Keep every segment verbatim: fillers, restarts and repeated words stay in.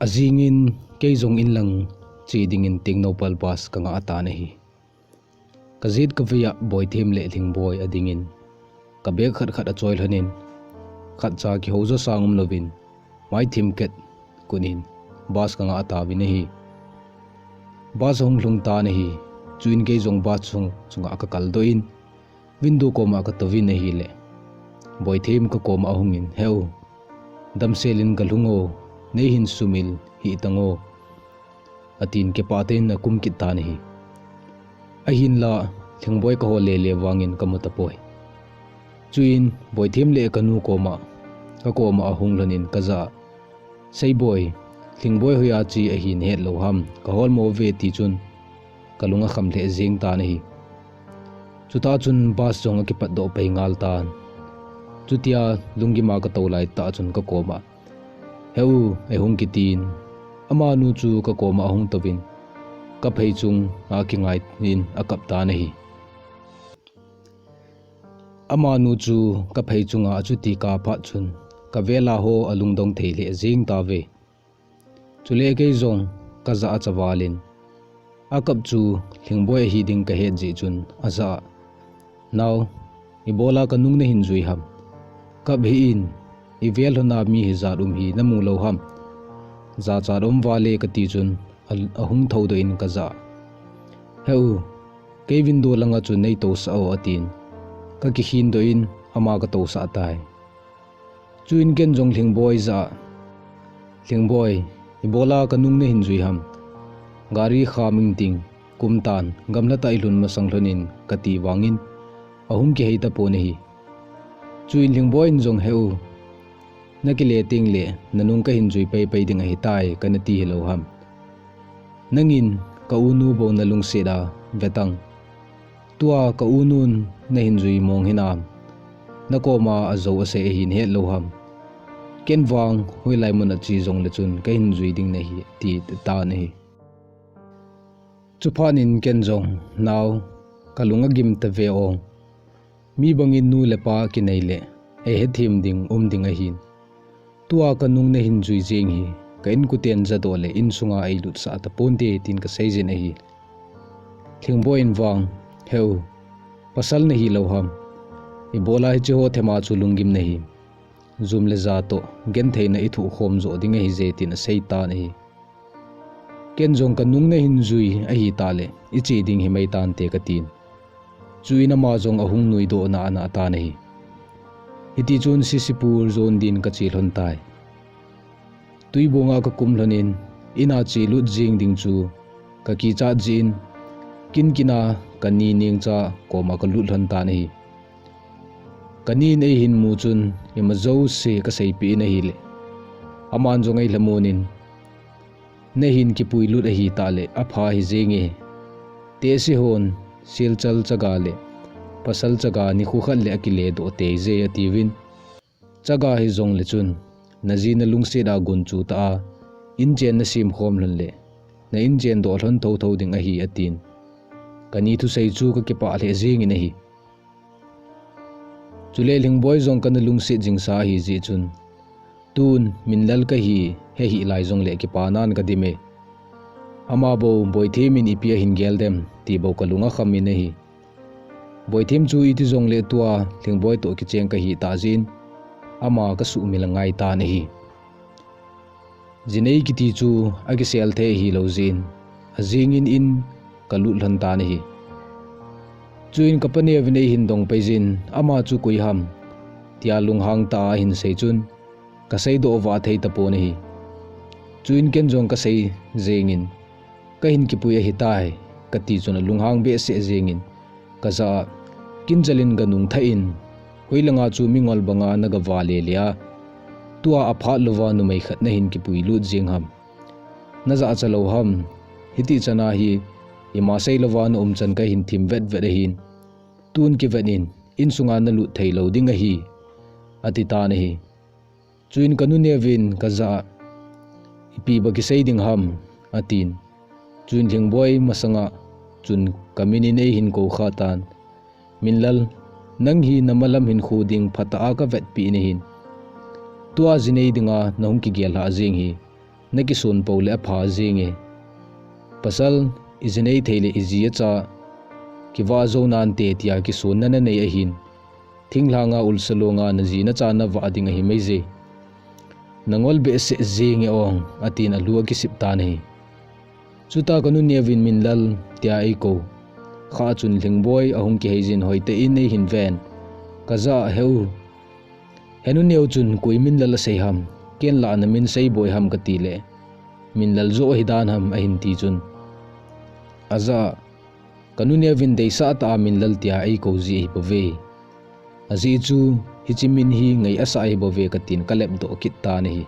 Ajingin kei jong inlang che dingin Tengnoupal bus kangah tan ahi. Kajet kavei a Boithem le Lhingboi adingin, kabag khat khat achoi lhonin, khatcha kihou jo sang umlouvin, maithim ket kunin bus kangah tauvin ahi. Bus ahung lhung tan ahi. Chuin kei jong bus chung, chunga kakaldoh in, window koma katouvin ahile, Boithem kakoma ahungin, "Heu, damselin kalhung o, neihin sumil hih tan o," atin kipah tah in akum kit tan ahi. Ahinla, Lhingboi kahol lele vangin kamu tapoi. Chuin Boithem le kanu koma, kakoma ahung lhonin kajah a, "Sei Boi, Lhingboi hoiya che ahi nahet lou ham, kahol mo ve," ati chun kalung akham lheh jeng tan ahi. Chutah chun bus jong akipatdoh pai ngal tan. Chutia lunggima katou laitah chun kakoma, "Heu, eihung," kitin, amanu chu kakoma ahung touvin, kaphei chunga kingaiyin akap tan ahi. Amanu chu kaphei chunga achuti kap phat chun, kavela ho alungdong thei lheh jeng tauve. Chule kei jong kajah a chavalin, akap chu Lhingboi ahi ding kahet jeh chun ajah a, "Nao, ibola kanung nahin jui ham? Kap hih in, ivel lhona mi hijat um hi namu lou ham? Jachat um vale," kati chun a, ahung thoudoh in kajah a, "Heu, kei window langa chun neitousah o," atin, kakikhindoh in ama katousah tai. Chuin ken jong Lhingboi jah a, "Lhingboi, ibola kanung nahin jui ham? Gari kham ingting, kum tan, gamla tah ilhun masang lhonin," kati vangin, ahung kihei tapon ahi. Chuin Lhingboi in jong, "Heu, nakile tengle nanung kahin jui paipai ding ahitai, kanati hilou ham? Nangin ka unu bou nalungset a vetan. Tua ka unun nahin jui mong hinam? Nakoma ajou asei ahin het lou ham? Ken vang hoilai mun a che jongle chun kahin jui ding nahi," ati tan ahi. Chuphat in ken jong, "Nao, kalung agim tave o. Mi bangin nu le pa kinei le eihethem ding um ding ahin. Tua kanung nahin jui jeng hi, ka inkoten jadoh le insunga eilutsah taponte," tin kaseijin ahi. Lhingboi in vang, "Heu, pasal nahi lou ham? Ibola hiche ho thema chu lunggim nahi? Jum le ja toh gentheina ithoh khom joh ding ahije," tin asei tan ahi. Ken jong, "Kanung nahin jui ahitah le iche ding himai tante," katin. Chuin ama jong ahung nuidoh nana tan ahi. Hiti chun Sisipur jon din kache lhon tai. Tuibonga kakum lhonin, ina chelut jeng ding chu kakichat jeh in, kin kin a kani Nengcha koma kalut lhon tan ahi. Kanin eihin mu chun, ima jouse kaseipeh in ahile, aman jong eilhamon in, "Nahin kipuilut ahitah le apha hijenge. Tehse hon, Silchar chaga le pasal chaga nikho khat le akile doh teije," atiuvin. "Chaga hijongle chun, naji nalungset a gunchu tah a inchen nasem khom lhon le, na inchen doh lhon thotho ding ahi," atin. Kani thusei chu kakipah lheh jengin ahi. Chule Lhingboi jong kana lungset jingsa ahijeh chun, tun Minlal kahi, hehih lai jongle kipanan kadim e. Ama bou Boithem in ipi ahin gel dem ti bou kalung akham in ahi. Boithem chu iti jongle tua Lhingboi toh kicheng kahitah jeh in, ama kasuhmil angai tan ahi. Jinei kiti chu akisel thei ahilou jeh in, ajingin in kalut lhon tan ahi. Chuin kapa neuvin eihin dong paijin, "Ama chu koi ham?" tia lunghang tah a ahin sei chun, kaseidoh vah thei tapon ahi. Chuin ken jong kasei jengin, "Kahin kipui ahitai," kati chun alunghang behseh jengin, kajah a, "Kin jalin ganung thah in, hoilanga chu mingol banga nagavah lele a, tua aphat louva numei khat nahin kipuilut jeng ham? Najahcha lou ham? Hiti chana hi ima seilouva naum chan kahin thim vetvet ahin, tun kivet in insunga nalut theilou ding ahi," ati tan ahi. Chuin kanu neuvin kajah a, "Ipi ba kisei ding ham?" atin. Chuin Lhingboi masanga chun kaminin eihin kou kha tan, "Minlal, nang hi namalam hinkho ding phatah a kavetpeh nahin. Tua jinei dinga nahung kigel lhah jeng hi, nakison pou le apha jenge. Pasal, ijinei thei le iji acha kivah jou nante tia kisonna nanei ahin, thinglhanga ulsa longa naji nacha navah ding ahi maije. Nangol behseh jenge ong, atin alu akisip tan ahi. Chuta kanu neuvin Minlal tia eikou kha chun Lhingboi ahung kiheijin hoitah in eihin ven. Kajah a, Heu, henu neu chun koi Minlal asei ham, ken la namin Seiboi ham, kati le, Minlal joh hidan ham ahin ti chun, ajah a, kanu neuvin deisah tah a Minlal tia eikou ji ahibouve. Ajeh chu hiche min hi ngai asah ahibouve, katin kalep doh kit tan ahi.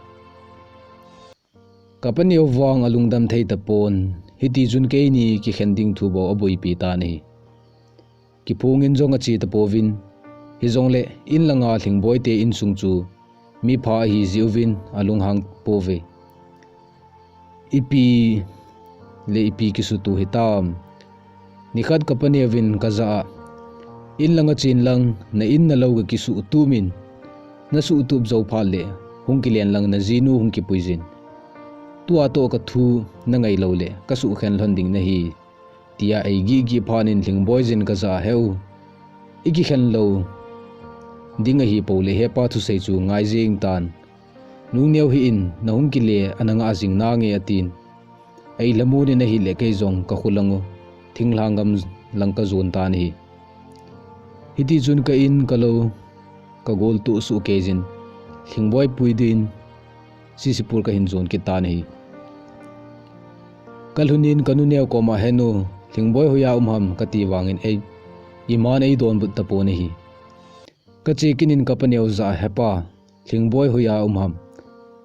Kapaneo vang alungdam thei tapon, hiti chun keini kikhen ding thu bou aboipi tan ahi. Kiphongin jong ache tapouvin, hijongle inlanga Lhingboi te insung chu mipha ahi jeh uvin alunghang pouve. Ipi le ipi kisutup hitam? Nikhat kapaneuvin kajah a, inlanga chen lang, na in nalou kakisutup in, nasuhtup jou phat le hung kilen lang najinu hung kipuijin. Tua toh kathu nangai lou le kasuhkhen lhon ding nahi, tia eigihgih phat in Lhingboi jin kajah a, Heu, ikikhen lou ding ahipou le hepa thusei chu ngai jeng tan. Lungneo hih in, nahung kile ana ngah jing nange, atin. Eilhamon in ahile kei jong kakholang u thinglhang gam lang kajon tan ahi. Hiti chun ka in kalou kagol toh soh keijin, Lhingboi pui din C C pur kahin jon kit tan ahi. Kalhun in kanu neo koma, Henu, Lhingboi hoiya um ham, kati vangin ei, iman eidonbut tapon ahi. Kache kit in kapaneo jah a, Hepa, Lhingboi hoiya um ham,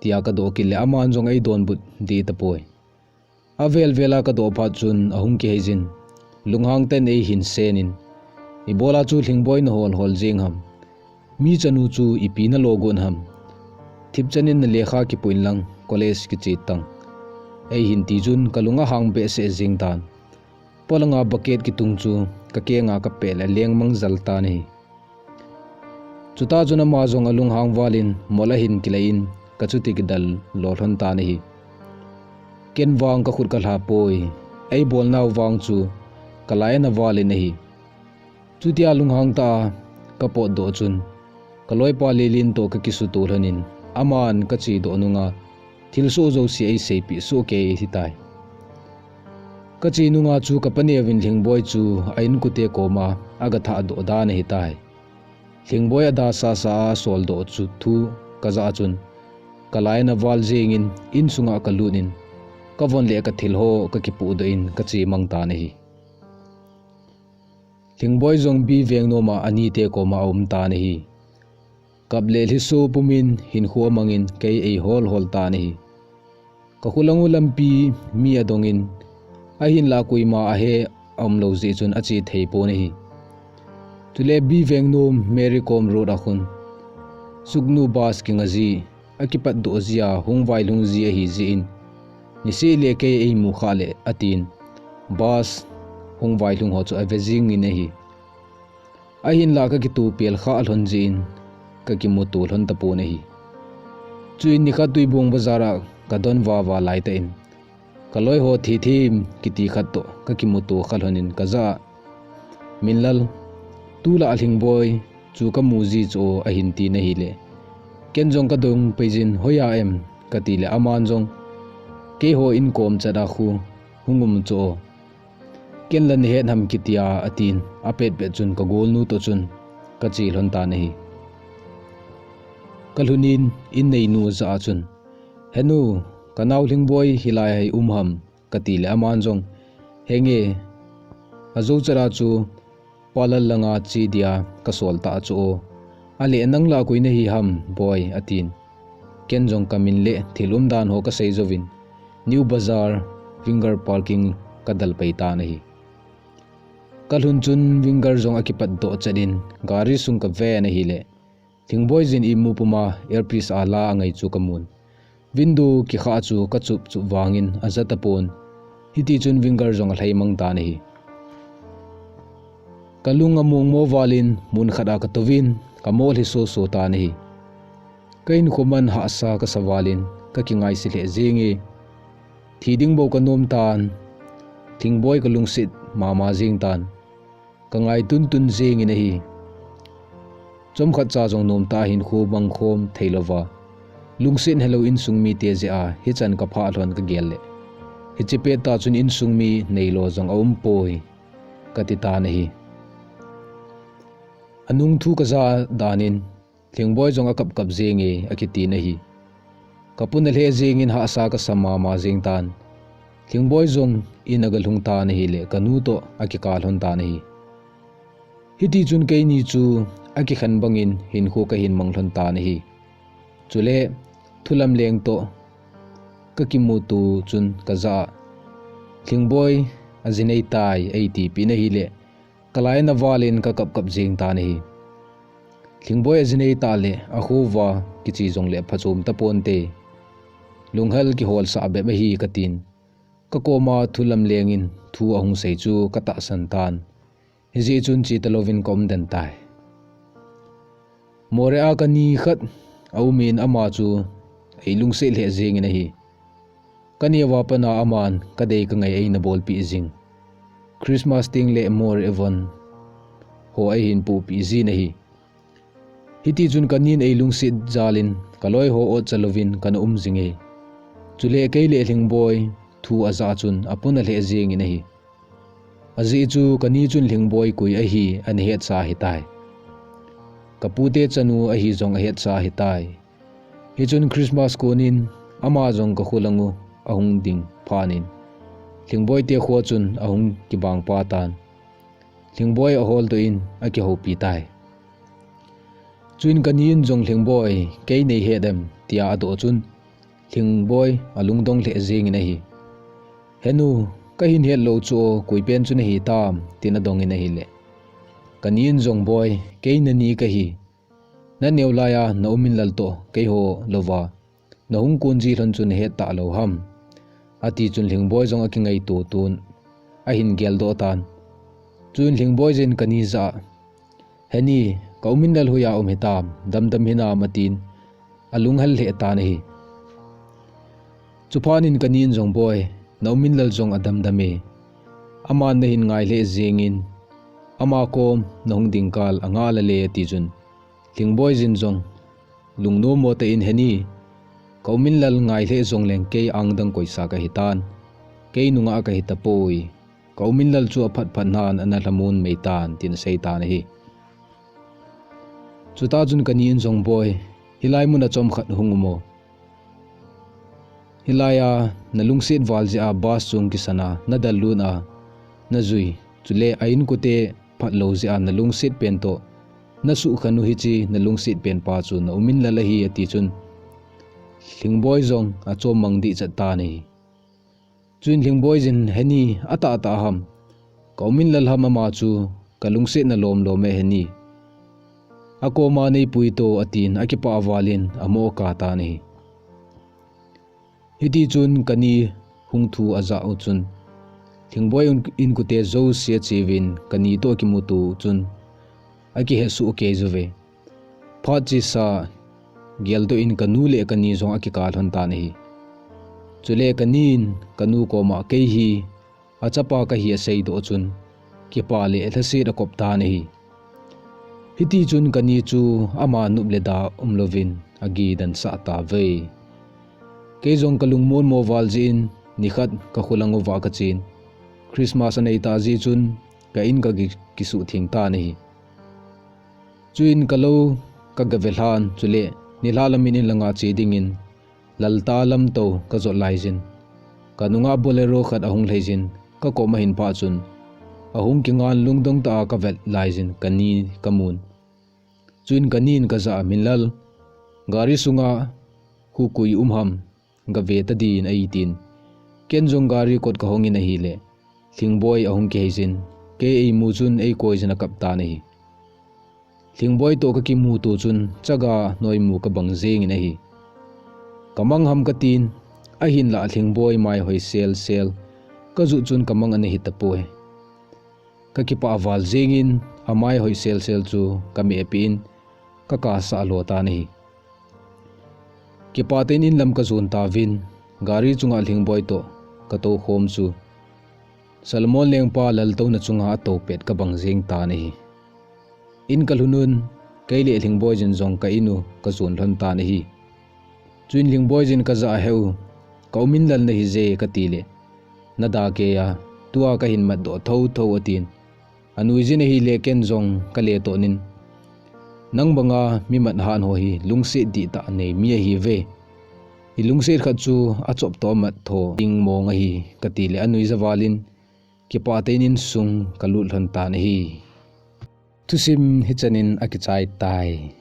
tia kadoh kit le aman jong eidonbut deh tapoi. Avel vel a kadoh phat chun ahung kiheijin, lunghang tah in eihin sen in, Ibola chu Lhingboi nahol hol jeng ham? Mi chanu chu ipi nalo gon ham? Thipchan in nalekha kipoh in lang college kiche tan, eihin ti chun kalung ahang behseh jeng tan. Polanga bucket kitung chu kakenga kapeh le alengmang jal tan ahi. Chuta chun ama jong alunghang val in mol ahin kilai in kachuti kidal lou lhon tan ahi. Ken vang kakhut kalha poi, eibolnau vang chu kalai ana val in ahi. Chutia lunghang tah a kapotdoh chun, kaloipa Lilin toh kakisuto lhon in, aman kachedoh nunga thilsoh jouse eiseipeh soh kei ahitai. Kache nunga chu kapaneuvin Lhingboi chu a-inkote koma agathahdoh dan ahitai. Lhingboi adasasa a asoldoh chu thu kajah chun, kalai ana val jengin insunga kalut in, kavon le kathil ho kakipohdoh in kache mang tan ahi. Lhingboi jong B Vengnom a anite koma aum tan ahi. Kap le lhiso pumin hinkho amangin kei eihol hol tan ahi. Kakholang u lampi mi adongin, ahinlah koima ahe aumlou jeh chun ache thei pon ahi. Chule B Vengnom Mary Kom Road a khun Sugnu bus kinga ji, akipatdoh jia hung vailhung ji ahi jeh in, niseh le kei eimu khah le, atin, bus hung vailhung ho chu ave jingin ahi. Ahinlah kakitopel khah lhon jeh in kakimuto lhon tapon ahi. Chuin nikhat Tuibong bazar a kadon vava laitah in, kaloiho Thithem kiti khat toh kakimuto kha lhon in kajah a, Minlal, tulai Lhingboi chu kamu ji chu o, ahin tin ahile, ken jong kadong peijin, Hoiya em? kati le aman jong, Keiho inkom chat a khu hung um chu o, ken la nahet ham kitia, atin, apetpet chun kagolnu toh chun kache lhon tan ahi. Kalhun in inneinu jah a chun, Henu, kanao Lhingboi hilai a hi um ham? kati le aman jong, Henge, ajou chat a chu Palal langa che dia kasol tah chu o, ale nang lah koi nahi ham Boi, atin. Ken jong kamin le thil umdan ho kasei jouvin, New Bazar Winger parking kadal pai tan ahi. Kalhun chun Winger jong akipatdoh chat in gari sung kaven ahile, Lhingboi jin imu puma earpiece a la angai chu kamun. Window kikhah chu kachupchup vangin aja tapon. Hiti chun Winger jong alhai mang tan ahi. Kalung amongmo valin mun khat a katouvin kamol hi soso tan ahi. Kahinkho man hahsa kasa valin ka kingaise lheh jenge. Thi ding bou ka nom tan, Lhingboi ka lungset mama jeng tan. Ka ngai tuntun jengin ahi. Chomkhat cha jong nomtah a hinkho mang khom thei louva, lungset helou insung mite jeh a hichan ka phah lhon ka gel le, hiche pettah chun insung mi neilo jong aum poi, ka ti tan ahi. Anung thu ka ja dan in, Lhingboi jong akap kap jenge, akiti na hi. Ka puna lheh jengin hahsa ka sa mama jeng tan. Lhingboi jong in aga lhung tan ahile, ka nu toh akikah lhon tan ahi. Hiti chun keini chu akikhen bangin hinkho ka hin mang lhon tan ahi. Chule, thu lamleng toh ka kimuto chun ka jah a, Lhingboi aji nei tai, eiti peh in ahile, ka lai ana val in ka kap kap jeng tan ahi. Lhingboi aji nei tah le, akho uva kiche jongle phachom taponte. Lunghel kiholsah bep ahi, ka tin. Ka koma thu lamleng in thu ahung sei chu ka tahsan tan. Hijeh chun che talouvin ka um den tai. Moreh a ka ni khat aumin, ama chu eilungset lheh jengin ahi. Ka neo a pat a aman ka dei ka ngai eina bolpeh jing. Christmas teng le Moreh von ho eihin pohpeh jin ahi. Hiti chun ka nin eilungset jal in ka loi ho otcha louvin kana um jing e. Chule kei le Lhingboi thu ajah chun apuna lheh jengin ahi. Ajeh chu ka ni chun Lhingboi koi ahi ana hetsa ahitai. Ka pute chanu ahi jong ahetsa ahitai. Hichun Christmas kon in ama jong ka kho lang u ahung ding phat in, Lhingboi te kho chun ahung kibang pa tan. Lhingboi ahol doh in akihoupi tai. Chuin ka ni in jong, "Lhingboi, kei nei het em?" tia adoh chun, Lhingboi alungdong lheh jengin ahi. "Henu, kahin het lou chu o, koi pen chu nahi tam?" tin adong in ahile, ka ni in jong, "Boi, kei nani kahi. Naneo laiya na u Minlal toh keiho louva nahung kon ji lhon chu nahet talou ham?" ati chun Lhingboi jong akingaito tun ahin geldoh tan. Chuin Lhingboi jin ka ni jah a, "Heni, ka u Minlal hoiya um hitam, damdam hinam?" atin, alunghel lheh tan ahi. Chuphat in ka ni in jong, "Boi, na u Minlal jong adamdam e. Aman nahin ngai lheh jengin, ama kom nahung ding kal angah lale," ati chun, Lhingboi jin jong lungnom mo tah in, "Heni, ka u Minlal ngai lheh jongleng kei angdang koisa kahitan, kei nungah kahi tapoi. Ka u Minlal chu aphat phat nan ana lhamon mei tan," tin asei tan ahi. Chutah chun ka ni in jong, "Boi, hilai mun a chomkhat hung um o. Hilaiya nalungset val jeh a bus chung kisan a nadel lut a najui, chule a inkote phatlou jeh a nalungset pen toh nasuhkhen u, hiche nalungset pen pa chu na u Minlal ahi," ati chun Lhingboi jong achom mang dehchat tan ahi. Chuin Lhingboi jin, "Heni, atahtah ham? Ka u Minlal ham ama chu, kalungsetna lomlom e, Heni. Akoma neipui to," atin akipah val in amo akah tan ahi. Hiti chun ka ni hung thu ajah u chun, Lhingboi in, inkote jouse ache uvin ka ni toh akimuto u chun akihetsuh kei uve. Phat chesa geldoh in ka nu le ka ni jong akikah lhon tan ahi. Chule ka ni in ka nu koma kei hi achapa kahi aseidoh chun, kipa le lhaset akop tan ahi. Hiti chun ka ni chu ama nop le da umlouvin agidan sah tauve. Kei jong kalung monmo val jeh in nikhat ka kholang uva kachen. Christmas anei tah jeh chun ka in kaki, kisuhtheng tan ahi. Chuin ka lou kagave lhan, chule nilhah lam in in langa che dingin Laltah lamto kajot laijin, ka nungah Bolero khat ahung lhai jin, kakom ahin phah chun, ahung kingan lungdong tah a kavet laijin ka ni kamun. Chuin ka ni in kajah a, "Minlal, gari sunga hu koi um ham, gave tadin," eitin. Ken jong gari kot kahong in ahile, Lhingboi ahung kihei jin, kei eimu chun eikoi jin akap tan ahi. Lhingboi toh kakimuto chun chaga noimu kabang jengin ahi. Kamang ham katin, ahinlah Lhingboi mai hoi sel sel kajut chun kamang ana hitapoi. Kakipah val jengin amai hoi sel sel chu kamehpeh in kakasah lo tan ahi. Kipah tah in in lam kajon tauvin, gari chunga Lhingboi toh katou khom chu Solomon lengpa laltouna chunga atou pet kabang jeng tan ahi. In kalhun un, kei le Lhingboi jin jong ka in u kajon lhon tan ahi. Chuin Lhingboi jin kajah a, "Heu, ka um in lal nahi je," kati le, "Nada kei a, tua kahin mat doh thotho," atin. Anui jin ahile ken jong kale toh nin, "Nang banga mi mat han ho hi lungset dihtah nei mi ahi ve. I lungset khat chu achop toh amat tho ding mong ahi," kati le anui ja val in, kipah tah in in sung kalut lhon tan ahi. Thusim hichan in akichai tai.